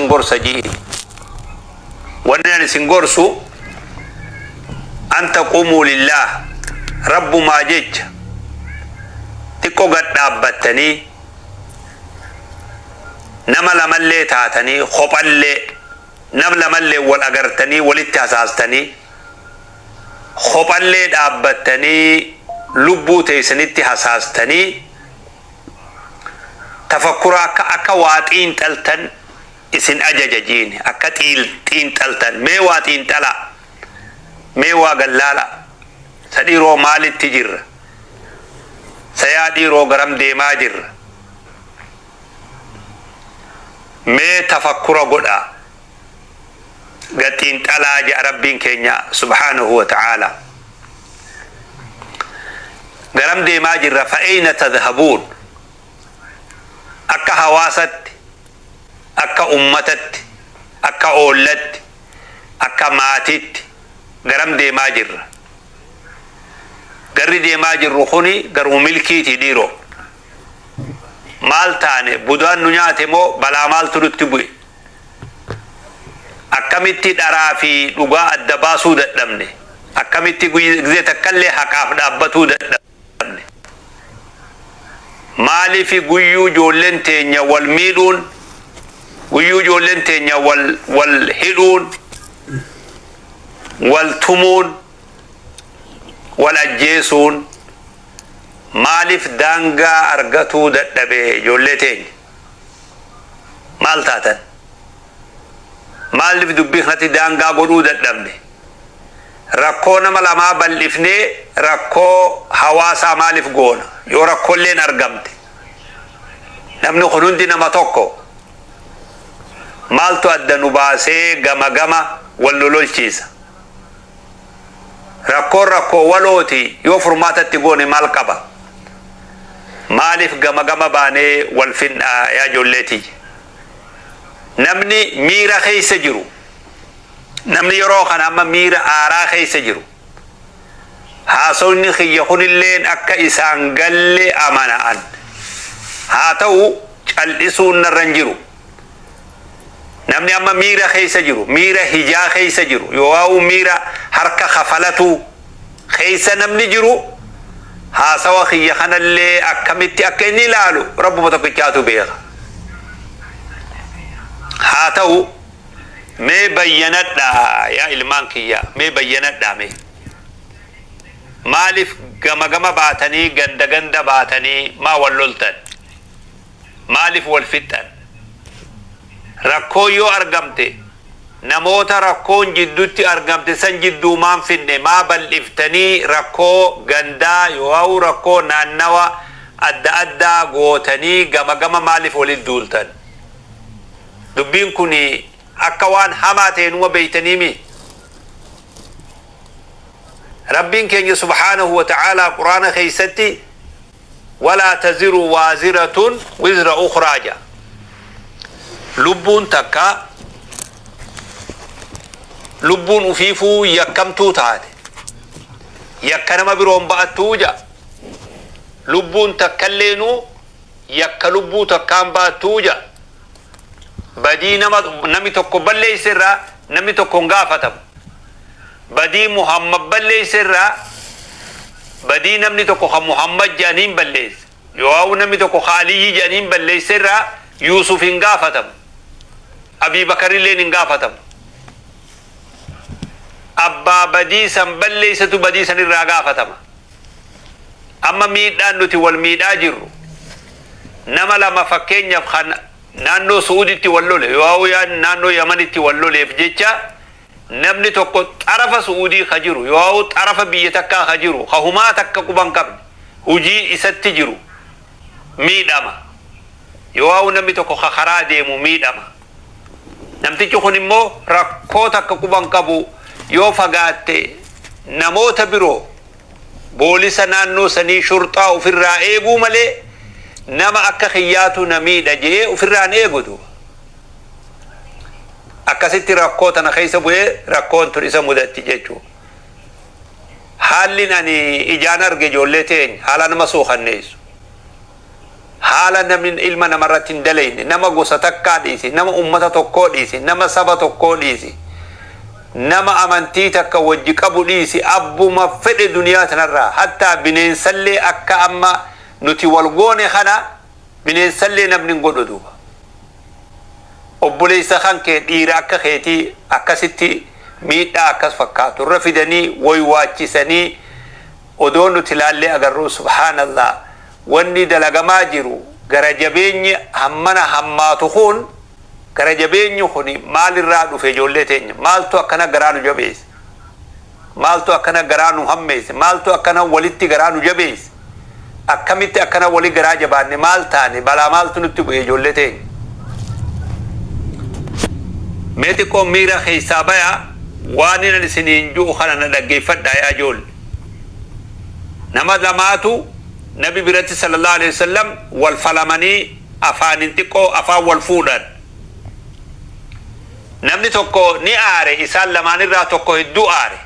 isin gorsa ji'i. Wanni ani isin gorsu an taquumuu lillaah Rabbumaa jecha xiqqo gad dhaabbattanii nama lamallee taatanii kophallee nam lamallee wal agartanii walitti hasaastanii kophallee dhaabbattanii lubbuu teessanitti hasaastanii tafakkura akka akka waa xiinxaltan isin ajaja jiini akka xiinxaltan mee waa xiinxalaa mee waa gallaalaa sa dhiiroo maalitti jirra sa yaa dhiiroo garam deemaa jirra mee tafakkura godhaa gad xiinxalaa jedha Rabbiin keenya subhaanahu wa ta'aalaa garam deemaa jirra fa eyna tadhabuun akka hawaasatti akka ummatatti akka oollatti akka maatitti garam deemaa jirra garri deemaa jirru kuni garuma milkiiti dhiiroo Maal taane? Budaan nu nyaate moo balaa maaltu nutti bu'e? Akkamitti dharaa fi dhugaa adda baasuu dadhabne? Akkamitti gizee takkallee haqaaf dhaabbatuu dadhabne? Maaliif guyyuu ijoolleen teenya wal miidhuun, guyyuu ijoolleen teenya wal wal hidhuun, wal tumuun, wal ajjeesuun Maalif daangaa argatuu dadhabe ijoollee teenya? Maal taatan? Maalif dubbii kanatti daangaa godhuu dadhabne? Rakkoo nama lamaa bal'ifnee rakkoo hawaasaa maalif goona? Yoo rakkoolleen argamte. Namni kun hundi nama tokko. Maaltu adda nu baasee gama gama wal nu lolchiisa? Rakkoon rakkoo walooti yoo furmaata itti goone maal qaba? Maaliif gama gama baanee wal finna yaa ijoollee tiyya? Namni miira keessa jiru, namni yeroo kana amma miira aaraa keessa jiru, haasawni kiyya kunilleen akka isaan galle amana an. Haa ta'u cal'isuun narra hin jiru. Namni amma miira keessa jiru, miira hijaa keessa jiru, yookaa'u miira harka kafalatuu keessa namni jiru haasawa kiyya kanallee akkamitti akka inni ilaalu Rabbuma tokkichaatu beeka. Haa ta'u mee bayyanadhaa yaa ilmaan kiyya, mee bayyanadhaa mee. Maaliif gama gama baatanii ganda ganda baatanii maa wal loltan? Maaliif wal fixxan? Rakkoon yoo argamte namoota rakkoon jiddutti argamte san jidduu maan finne maa bal'iftanii rakkoo gandaa yookaa'u rakkoo naannawa adda addaa gootanii gama gama maaliif walitti duultan? Dubbiin kuni akka waan hamaa ta'e numa beeytaniimii? Rabbiin keenya subhaanahu wa ta'aalaa Qur'aana keessatti Walaa taziru waaziratun wizra ukhraa jedha. Lubbuun takka lubbuun ufiifuu yakkamtuu taate yakka nama biroo hin ba'attuu jedha. Lubbuun takkalleenuu yakka lubbuu takkaa hin ba'attuu jedha. Badii nama namni tokko balleesse irraa namni tokko hin gaafatamu. Badii Muhammad balleesse irraa badii namni tokko ka Muhammad jedhaniin balleesse yookaan namni tokko ka Aliyyi jedhaniin balleesse irraa Yuusuf hin gaafatamu. Abii Bakarilleen hin gaafatamu. Abbaa badii san balleessetu badii san irraa gaafatama. Amma miidhaan nuti wal miidhaa jirru nama lama fakkeenyaaf kan naannoo Su'uuditti wal lole yookaan naannoo Yamanitti wal loleef jecha Namni tokko xarafa Su'uudii ka jiru yookaa'u xarafa biyya takkaa ka jiru ka humaa takka quba hin qabne hujii isatti jiru miidhama. Yookaa'u namni tokko ka karaa deemu miidhama. Namtichi kun immoo rakkoo takka quba hin qabu yoo fagaatte namoota biroo boolisa naannoo sanii shurxaa ufirraa eeguu malee nama akka kiyyaatu na miidha je'ee ufirraa hin eegu duuba. Akkasitti rakkoo tana keessa bu'ee rakkoon tun isa mudatti jechuudha. Haallin ani ijaan arge ijoollee teenya haala nama suukanneessu. Haala Haala namni ilma namarratti hin dalayne, nama gosa takkaa dhiisi, nama ummata tokkoo dhiisi, nama saba tokkoo dhiisi, nama amantii takka wajji qabu dhiisi, abbuma fedhe duniyaa tanarraa, hattaa bineensallee akka amma nuti wal goone kana bineensallee namni hin godhu. Duuba obboleessa kan kee dhiira akka keetii akkasitti miidhaa akkas fakkaatu irra fidanii waywaachisanii odoo nuti ilaallee agarru, subhaanallah, wanni dalagamaa jiru gara jabeenyi hammana hammaatu kun, gara jabeenyi kun maalirraa dhufe? Ijoollee teenya, maaltu akkana garaa nu jabeesse? Maaltu akkana garaa nu hammeesse? Maaltu akkana walitti garaa nu jabeesse? Akkamitti akkana wali garaa jabaanne? Maal taane? Balaa maaltu nutti bu'e? Ijoollee teenya, mee xiqqoo miira keessaa bayaa, waan inni isiniin ji'u kana na dhaggeeffadhaa. Yaa ijoolle, nama lamaatu Nabi biratti sallallahu alaihi wasallam wal falamanii afaanin xiqqoo afaan wal fuudhan. Namni tokko ni aare, isaan lamaanirraa tokko hedduu aare.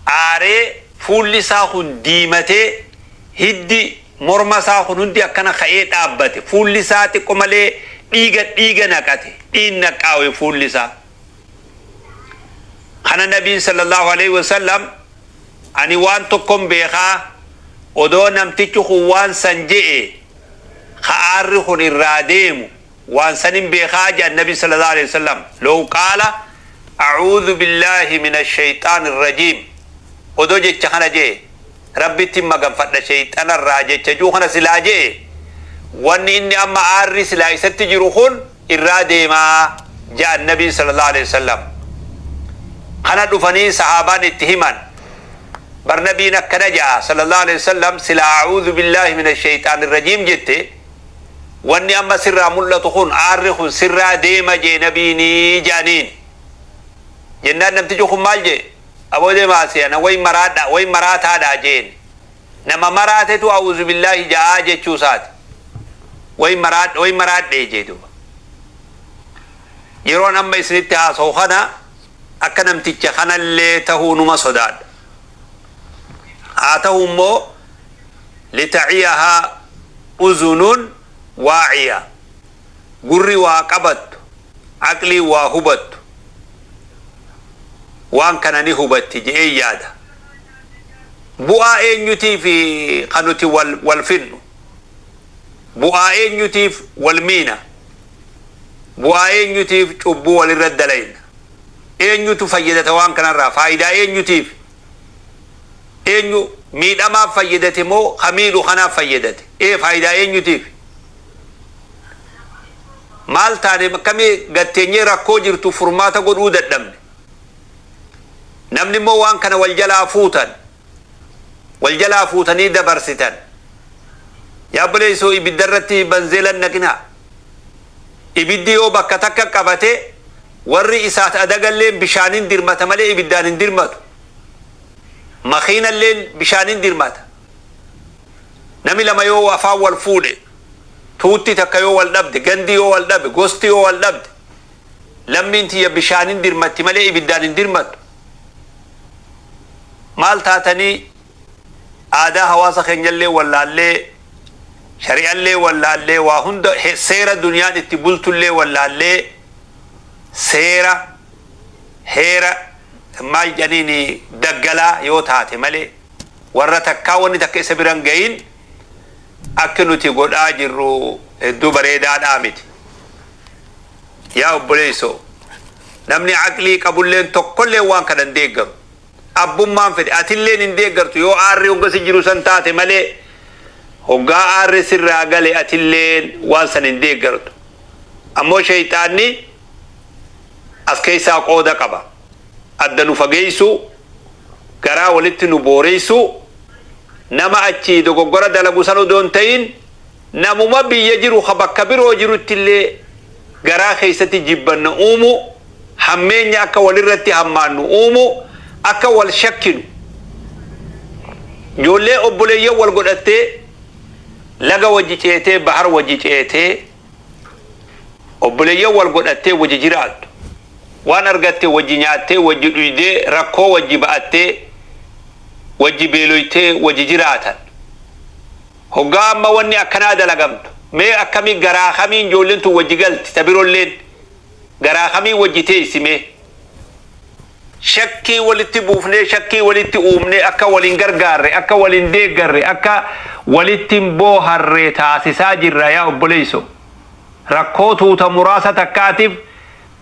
Aaree fuulli isaa kun diimatee, hiddi morma isaa kun hundi akkana ka'ee dhaabbate. Fuulli isaa xiqqo malee dhiiga dhiiga naqate, dhiin naqqaawe fuulli isaa. Kana Nabiin sallallahu alaihi wasallam, "Ani waan tokkon beekaa, odoo namtichi kun waan san je'e ka aarri kun irraa deemu waan sanin beekaa," jedhan Nabi sallallahu alaihi wasallam. "لو قال أعوذ بالله من الشيطان الرجيم," odoo jecha kana je'e, "Rabbitti maganfadha shayxanarraa," jecha juu kana silaa je'e, wanni inni amma aarri silaa isatti jiru kun irraa deemaa jedhan Nabi sallallahu alaihi wasallam. Kana dhufanii sahaabaan itti himan, bar Nabiin akkana ja'a sallallahu alaihi wasallam, "Silaa أعوذ بالله من الشيطان الرجيم jette, wanni amma sirraa mul'atu kun, aarri kun sirraa deema jee Nabiinii," jedhaniin. Jennaan namtichi kun maal jee? "Aboo, deemaa asii, ana way maraadha, way maraataadha," jeen. Nama maraatetu أعوذ بالله ja'aa jechuu isaati. Way maraadha, way maraadhee jee. Duuba yeroon amma isinitti haasa'u kana akka namticha kanallee tahuu numa sodaadha. Haa ta'u immoo لتعيها أذن واعية, gurri waa qabattu, aqlii waa hubattu waan kana ni hubatti je'ee yaada. Bu'aa eenyutiif kan nuti wal finnu? Bu'aa eenyutiif wal miina? Bu'aa eenyutiif cubbuu walirra dalayna? Eenyutu fayyadata waan kanarraa? Faayidaa eenyutiif? Eenyu miidhamaaf fayyadate moo ka miidhu kanaaf fayyadate? Ee, faayidaa eenyutiif? Maal taane? Akkamii gatteenyee rakkoo jirtu furmaata godhuu dadhabne? Namni immoo waan kana wal jalaa fuutan, wal jalaa fuutanii dabarsitan. Yaa obboleessoo, ibidda irratti banzeelan naqinaa. Ibiddi yoo bakka takka qabate, warri isaat adagalleen bishaanin dirmata malee ibiddaan hin dirmatu. Makiinalleen bishaanin dirmata. Nami lama yoo afaan wal fuudhe, tuutti takka yoo wal dhabde, gandi yoo wal dhabe, gosti yoo wal dhabde, lammiin tiyya bishaanin dirmatti malee ibiddaan hin dirmattu. Maal taatanii aadaa hawaasa keenyallee wallaallee, shari'allee wallaallee, waa hunda, seera duniyaan itti bultullee wallaallee, seera heera maal jedhaniin daggalaa yoo taate malee, warra takkaa wanni takka isa biran gahin, akka nuti godhaa jirru hedduu bareedaadhaa miti. Yaa obboleessoo, namni aqlii qabulleen tokkollee waan kana hin deeggaru. Abbummaan fedhe atilleen hin deeggartu yoo aarri hoggasi jiru san taate malee. Hoggaa aarri sirraa gale atilleen waan san hin deeggartu. Ammoo shayxaanni as keessaa qooda qaba. Adda nu fageessu, garaa walitti nu booreessu, nama achii dogoggora dalagu san odoo hin ta'in, namuma biyya jiru ka bakka biroo jirutti illee garaa keessatti jibbanna uumu, hammeenya akka walirratti hammaannu uumu, akka wal shakkinu. Ijoollee obboleeyyan wal godhattee, laga wajji ceetee, bahar wajji ceetee, obboleeyyan wal godhattee wajji jiraattu, waan argatte wajji nyaattee, wajji dhuydee, rakkoo wajji ba'attee, wajji beeloytee wajji jiraatan. Hoggaa amma wanni akkanaa dalagamtu mee akkamii garaa kamiin ijoolleen tun wajji galti? Ta birolleen garaa kamiin wajji teessi mee? Shakkii walitti buufnee, shakkii walitti uumnee, akka wal hin gargaarre, akka wal hin deeggarre, akka walitti hin booharre taasisaa jirra. Yaa obboleeyso, rakkoo tuuta muraasa takkaatiif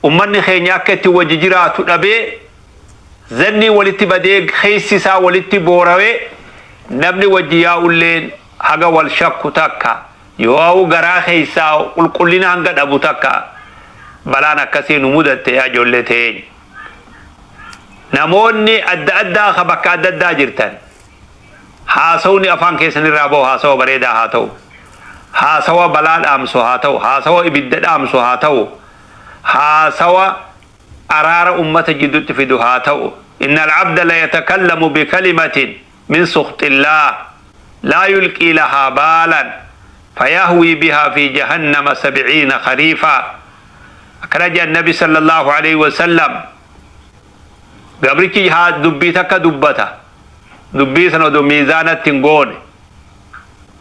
ummanni keenya akka itti wajji jiraatu dhabee, zannii walitti badee, keessi isaa walitti boorawee, namni wajji yaa'ulleen haga wal shakku takka yoo garaa keessaa qulqullina hanga dhabu takka balaan akkasii nu mudatte. Yaa ijoollee teenya, namoonni adda addaa ka bakka adda addaa jirtan, haasawni afaan keessan irraa bahu haasawa bareedaa haa ta'u, haasawa balaa dhaamsu haa ta'u, haasawa ibidda dhaamsu haa ta'u, haasawa araara ummata jidduutti fidu haa ta'u. إن العبد ليتكلم بكلمة من سخط الله لا يلقي لها بالا فيهوي بها في جهنم 70 خريفا. أخرج النبي صلى الله عليه وسلم. Gabrichi haa dubbii takka dubbata, dubbii sana odoo miizaanatti hin goone,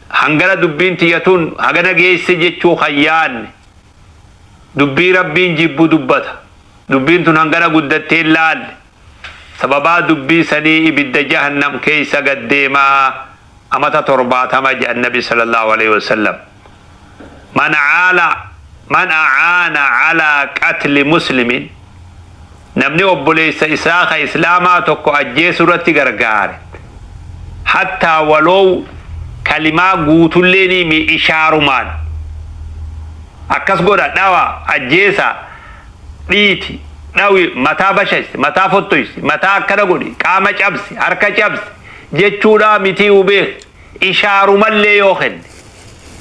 hangana dubbiin tiyyatuun hagana geesse jechuu hayyaanne, dubbii Rabbiin jibbu dubbata. Dubbiin tun hangana guddattee hin laalle, sababaa dubbii sanii ibidda jahannam keessa gaddeemaa amata 70 jedhan Nabi صلى الله عليه وسلم. من عال من أعان على قتل مسلم, namni obboleessa isaa ka islaamaa tokko ajjeesuu irratti gargaare, حتى ولو kalimaa guutullee ni ishaarumaan akkas godha, dhawa, ajjeesa, dhiiti, dhawi, mataa bashaysi, mataa fottoysi, mataa akkana godhi, qaama cabsi, harka cabsi jechuudha mitii hubeek, ishaarumallee yoo kenne,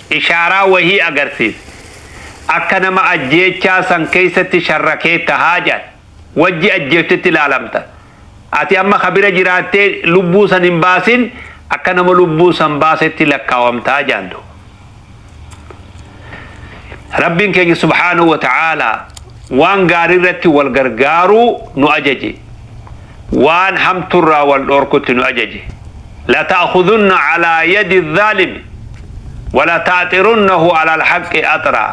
ishaaraa wahii agarsiise, akka nama ajjeechaa san keessatti sharrakee tahaa jedhan. Wajji ajjeeftetti ilaalamta. Ati amma kabira jiraattee lubbuu san hin baasin, akka nama lubbuu san baasetti lakkaawamtaa jaantu. Rabbiin keenya سبحانه وتعالى waan gaarii irratti wal gargaaruu nu ajaje, waan hamturraa wal dhorkutti nu ajaje. لتأخذن على يد الظالم ولتأطرنه على الحق أطرا.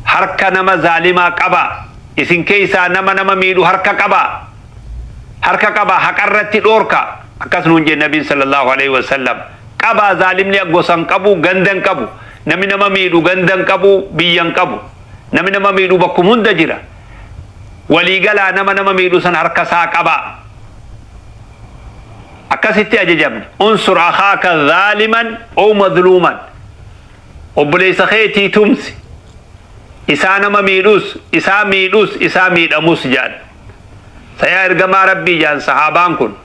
Harka nama zaalimaa qaba, isin keessaa nama nama miidhu harka qaba, harka qaba, haqarratti dhoorka, akkas nuun jenne Nabiin صلى الله عليه وسلم. Qaba, zaalimni gosan qabu, gandan qabu. Namni nama miidhu gandan qabu, biyyan qabu. Namni nama miidhu bakkum hunda jira. Waliigalaa nama nama miidhu san harka isaa qaba, akkasitti ajajamne. انصر أخاك ظالما أو مظلوما. Obboleessa keetii tumsi, isaa nama miidhus, isaa miidhus, isaa miidhamus jedhan. Sayaa ergamaa Rabbii, jaan sahaabaan kun,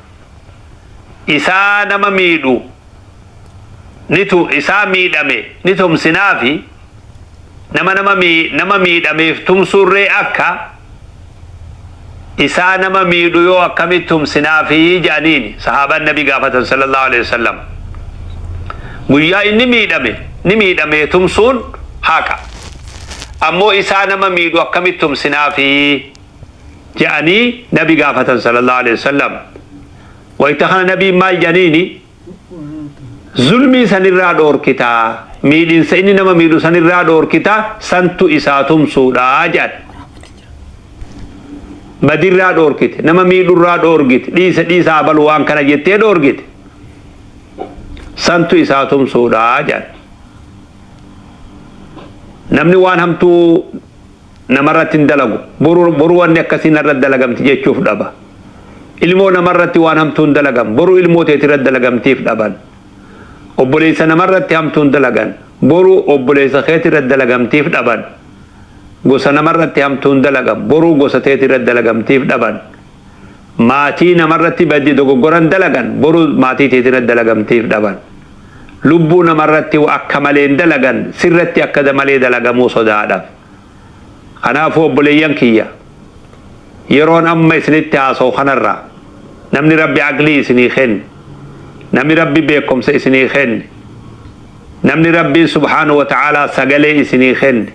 isaa nama miidhu nitu isaa miidhame ni tumsinaafi, nama nama miidhameef tumsurree akka isaa nama miidhu yoo akkamitti tumsinaafi jedhaniini sahaabaan Nabi gaafatan صلى الله عليه وسلم. Guyyaa inni miidhame ni miidhame tumsuun haqa, ammoo isaa nama miidhu akkamitti tumsinaafi jedhanii Nabi gaafatan صلى الله عليه وسلم. Wayita kana Nabiin maal jedhaniini? Zulmii sanirraa dhoorkitaa, miidhinsa inni nama miidhu sanirraa dhoorkitaa, santu isaa tumsuudha jedhan. Badirraa dhoorkite, nama miidhurraa dhoorgite, dhiisa, dhiisaa balu waan kana jettee dhoorgite, santu isaa tumsuudha jedhan. Namni waan hamtuu namarratti hin dalagu, boru boru wanni akkasii narratti dalagamti jechuuf dhaba. Ilmoo namarratti waan hamtuu hin dalagan, boru ilmoo teetirratti dalagamtiif dhaban. Obboleessa namarratti hamtuu hin dalagan, boru obboleessa keetirratti dalagamtiif dhaban. Gosa namarratti hamtuu hin dalagan, boru gosa teetirratti dalagamtiif dhaban. Maatii namarratti badii dogoggoran dalagan, boru maatii teetirratti dalagamtiif dhaban. Lubbuu namarratti akka malee hin dalagan, sirratti akka malee dalagamuu sodaadhaaf. Kanaafuu obboleeyyan kiyya, yeroon amma isinitti haasa'u kanarraa, namni Rabbi aqlii isinii kenne, namni Rabbi beekumsa isinii kenne, namni Rabbiin سبحانه وتعالى sagalee isinii kenne,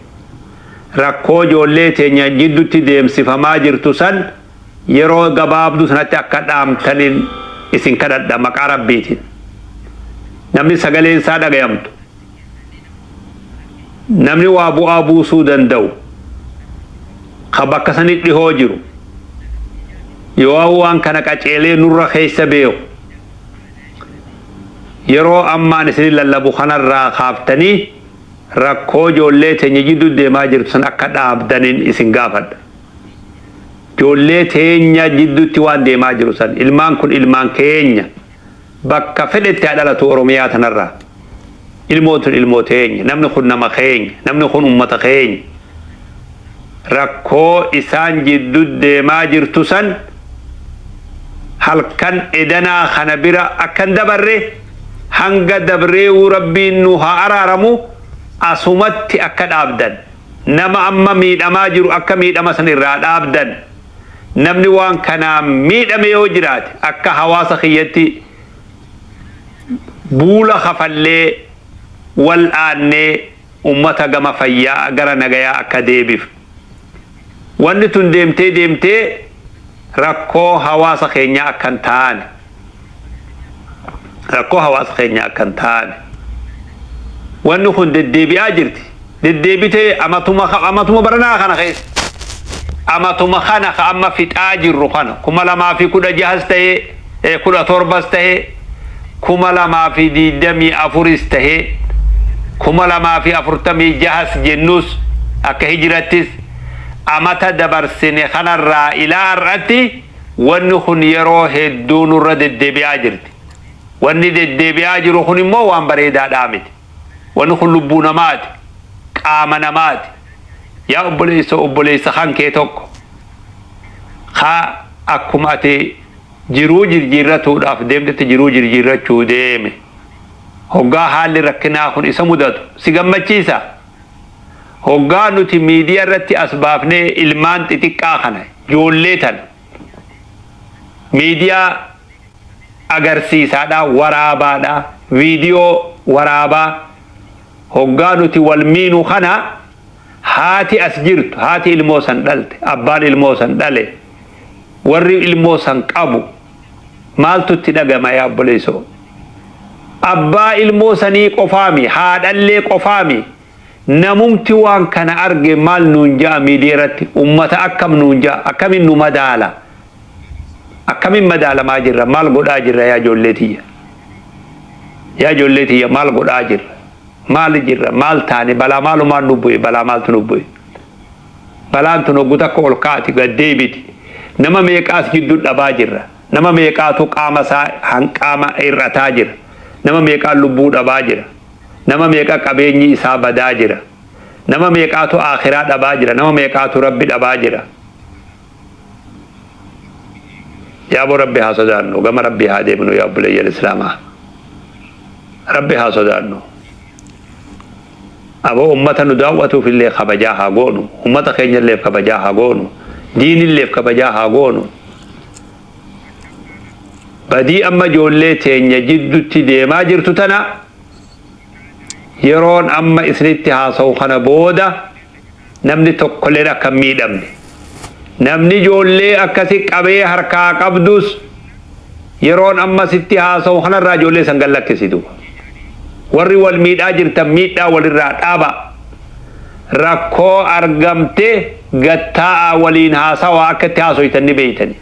rakkoo ijoollee teenya jiddutti deemsifamaa jirtu san yeroo gabaabduu sanatti akka dhaamtaniin isin kadhadha maqaa Rabbiitiin. Namni sagaleen isaa dhagayamtu, namni waa bu'aa buusuu danda'u, ka bakka sanitti dhihoo jiru, yoo waan kana qaceelee nurra keessa beeku, yeroo ammaan isin lallabu kanarraa kaaftanii rakkoo ijoollee teenya jidduu deemaa jirtu san akka dhaabdaniin isin gaafadha. Ijoollee teenya jidduutti waan deemaa jiru san, ilmaan kun ilmaan keenya, bakka fedhetti haa dhalatu Oromiyaa tanarraa. Ilmoon tun ilmoo teenya, namni kun nama keenya, namni kun ummata keenya. Rakkoo isaan jidduu deemaa jirtu san halkan edanaa kana bira akkan dabarre, hanga dabreewuu Rabbiin nu haa araaramu, asumatti akka dhaabdan, nama amma miidhamaa jiru akka miidhama san irraa dhaabdan, namni waan kanaa miidhame yoo jiraate akka hawaasa kiyyatti buula kafallee wal aannee ummata gama fayyaa gara nagayaa akka deebif. Wanni tun deemtee deemtee rakkoo hawaasa keenyaa akka hin taane, rakkoo hawaasa keenyaa akka hin taane. Wanni kun deddeebi'aa jirti. Deddeebitee amatuma baranaa kana keessa, amatuma kana ka amma fixaa jirru kana, 2016s ta'ee, 17s ta'ee, 2024s ta'ee, 2046s jennus, akka hijirattis amata dabarsine kanarraa ilaa har'atti wanni kun yeroo hedduu nurra deddeebi'aa jirti. Wanni deddeebi'aa jiru kun immoo waan bareedaadhaa miti. Wanni kun lubbuu namaati, qaama namaati. Yaa obboleessa, obboleessa kan kee tokko ka akkuma ati jiruu jirjiirratuudhaaf deemtetti jiruu jirjiirrachuu deeme, hoggaa haalli rakkinaa kun isa mudatu si gammachiisa? Hoggaa nuti miidiyaa irratti as baafnee ilmaan xixiqqaa kana, ijoollee tana miidiyaa agarsiisaadha, waraabaadha, viidiyoo waraabaa hoggaa nuti wal miinu kana, haati as jirtu, haati ilmoo san dhalte, abbaan ilmoo san dhale, warri ilmoo san qabu maaltu itti dhagama? Yaa obboleessoo, abbaa ilmoo sanii qofaami, haadhallee qofaami, namumti waan kana arge maal nuun ja'a? Miidiyaa irratti ummata akkam nuun ja'a? Akkamiin nu madaala? Akkamiin madaalamaa jirra? Maal godhaa jirra? Yaa ijoollee tiyya, yaa ijoollee tiyya, maal godhaa jirra? Maal jirra? Maal taane? Balaa maalumaan nu bu'e? Balaa maaltu nu bu'e? Balaan tun hoggu takka ol kaati gad deebiti. Nama meeqaas gidduu dhabaa jirra? Nama meeqaatu qaama isaa hanqaama hir'ataa jira? Nama meeqaan lubbuu dhabaa jira? Nama meeqa qabeenyi isaa badaa jira? Nama meeqaatu akhiraa dhabaa jira? Nama meeqaatu Rabbi dhabaa jira? Yaaboo, Rabbi haa sodaannu, gama Rabbi haa deemnu. Yaa obboleeyyan Islaamaa, Rabbi haa sodaannu. Aboo, ummata nu daawwatuuf illee kabajaa haa goonu, ummata keenya illeef kabajaa haa goonu, diinilleef kabajaa haa goonu. Badii amma ijoollee teenya jiddutti deemaa jirtu tana, yeroon amma isinitti haasa'u kana booda namni tokkolleen akka hin miidhamne, namni ijoollee akkasi qabee harkaa qabdus yeroon amma sitti haasa'u kanarraa ijoollee san gallakkisitu. Warri wal miidhaa jirtan miidhaa walirraa dhaaba. Rakkoo argamte gattaa'a waliin haasawaa. Akka itti haasoytan ni beeytani.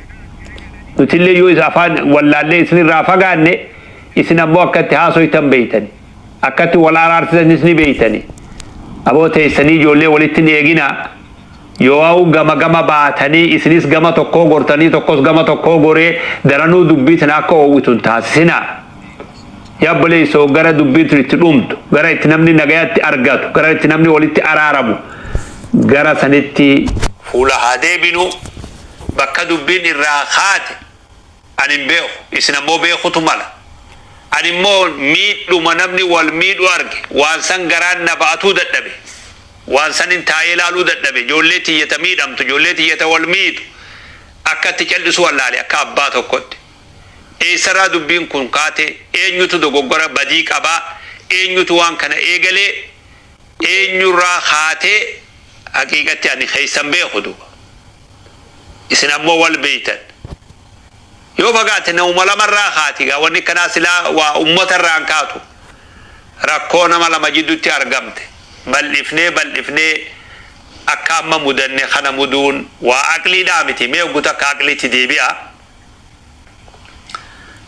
Nutillee yoo isa afaan wallaallee isinirraa fagaanne, isin ammoo akka itti haasoytan beeytani, akka itti wal araarsitanis ni beeytani. Aboo, teessanii ijoollee walitti hin eeginaa. Yoo gama gama baatanii, isinis gama tokkoo gortanii, tokkos gama tokkoo goree, daranuu dubbii tana akka oowwitu hin taasisinaa. Yaa obboleessoo, gara dubbiin tun itti dhumtu, gara itti namni nagayatti argatu, gara itti namni walitti araaramu, gara sanitti fuula haa deebinu. Bakka dubbiin irraa kaate ani hin beeku, isin ammoo beekutu mala. Ani immoo miidhuma namni wal miidhu arge, waan san garaan na ba'atuu dadhabe, waan sanin taa'ee ilaaluu dadhabe. Ijoollee tiyyata miidhamtu, ijoollee tiyyata wal miitu akka itti cal'isu wallaale. Akka abbaa tokkotti eessarraa dubbiin kun kaate? Eenyutu dogoggora badii qabaa? Eenyutu waan kana eegalee? Eenyurraa kaatee? Haqiiqatti ani keessan beeku duuba, isin ammoo wal beeytan. Yoo fagaate namuma lamarraa kaati gaa. Wanni kanaa silaa waa ummata irraan kaatu. Rakkoo nama lama jiddutti argamte bal'ifnee bal'ifnee akka amma mudanne kana muduun waa aqliidhaa miti. Mee oggu takka aqliitti deebi'a.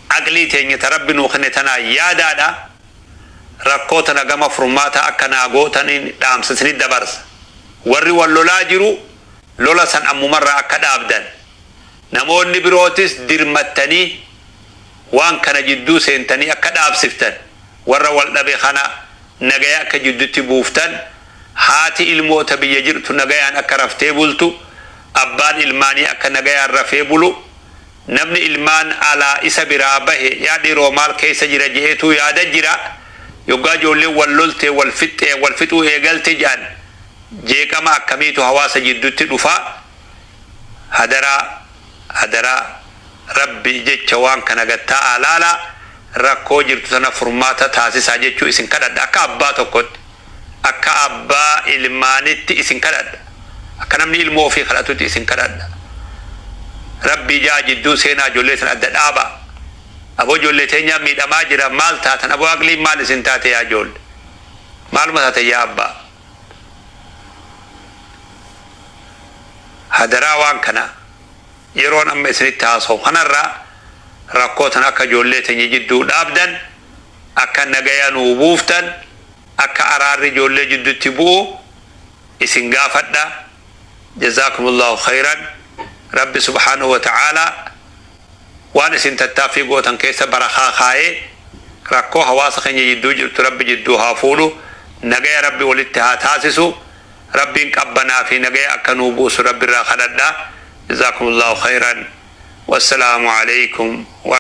Aqlii teenya ta Rabbi nuu kenne tanaan yaadaadha. Rakkoo tana gama furmaata akka naa gootaniin dhaamsa isinit dabarsa. Warri wal lolaa jiru lola san ammumarraa akka dhaabdan. Namoonni birootis dirmattanii waan kana jidduu seentanii akka dhaabsiftan, warra wal dhabe kana nagaya akka jiddutti buuftan, haati ilmoo ta biyya jirtu nagayaan akka raftee bultu, abbaan ilmaanii akka nagayaan rafee bulu, namni ilmaan alaa isa biraa bahe yaa dhiiroo maal keessa jira je'eetuu yaada jira, yoggaa ijoolleen wal loltee wal fixxee wal fixuu eegalte je'an jeeqama akkamiitu hawaasa jiddutti dhufa? Hadaraa hadaraa Rabbi jecha waan kana gad taa'aa laalaa, rakkoo jirtu tana furmaata taasisaa jechuu isin kadhadha akka abbaa tokkotti, akka abbaa ilmaanitti isin kadhadha, akka namni ilmoo ofii kadhatutti isin kadhadha. Rabbii ja'aa jidduu seenaa ijoollee tana adda dhaabaa. Aboo ijoollee teenyaa miidhamaa jira maal taatan aboo aqliin maal isin taate yaa ijoolle? Maaluma taatan yaa abbaa? Hadaraa waan kana yeroon amma isinitti haasawu kanarraa rakkoo tana akka ijoollee teenya jidduu dhaabdan, akka nagaya nuu buuftan, akka araarri ijoollee jiddutti bu'u isin gaafadha. Jazaakumullahu khayran. Rabbi subhaanahu wa ta'aalaa waan isin tattaaffii gootan keessa barakaa kaayee rakkoo hawaasa keenya jidduu jirtu Rabbi jidduu haa fuudhu. Nagaya Rabbi walitti haa taasisu. Rabbiin qabbanaa fi nagaya akka nuu buusu Rabbirraa kadhadha. Jazaakumullahu khayran. Wassalaamu aleykum.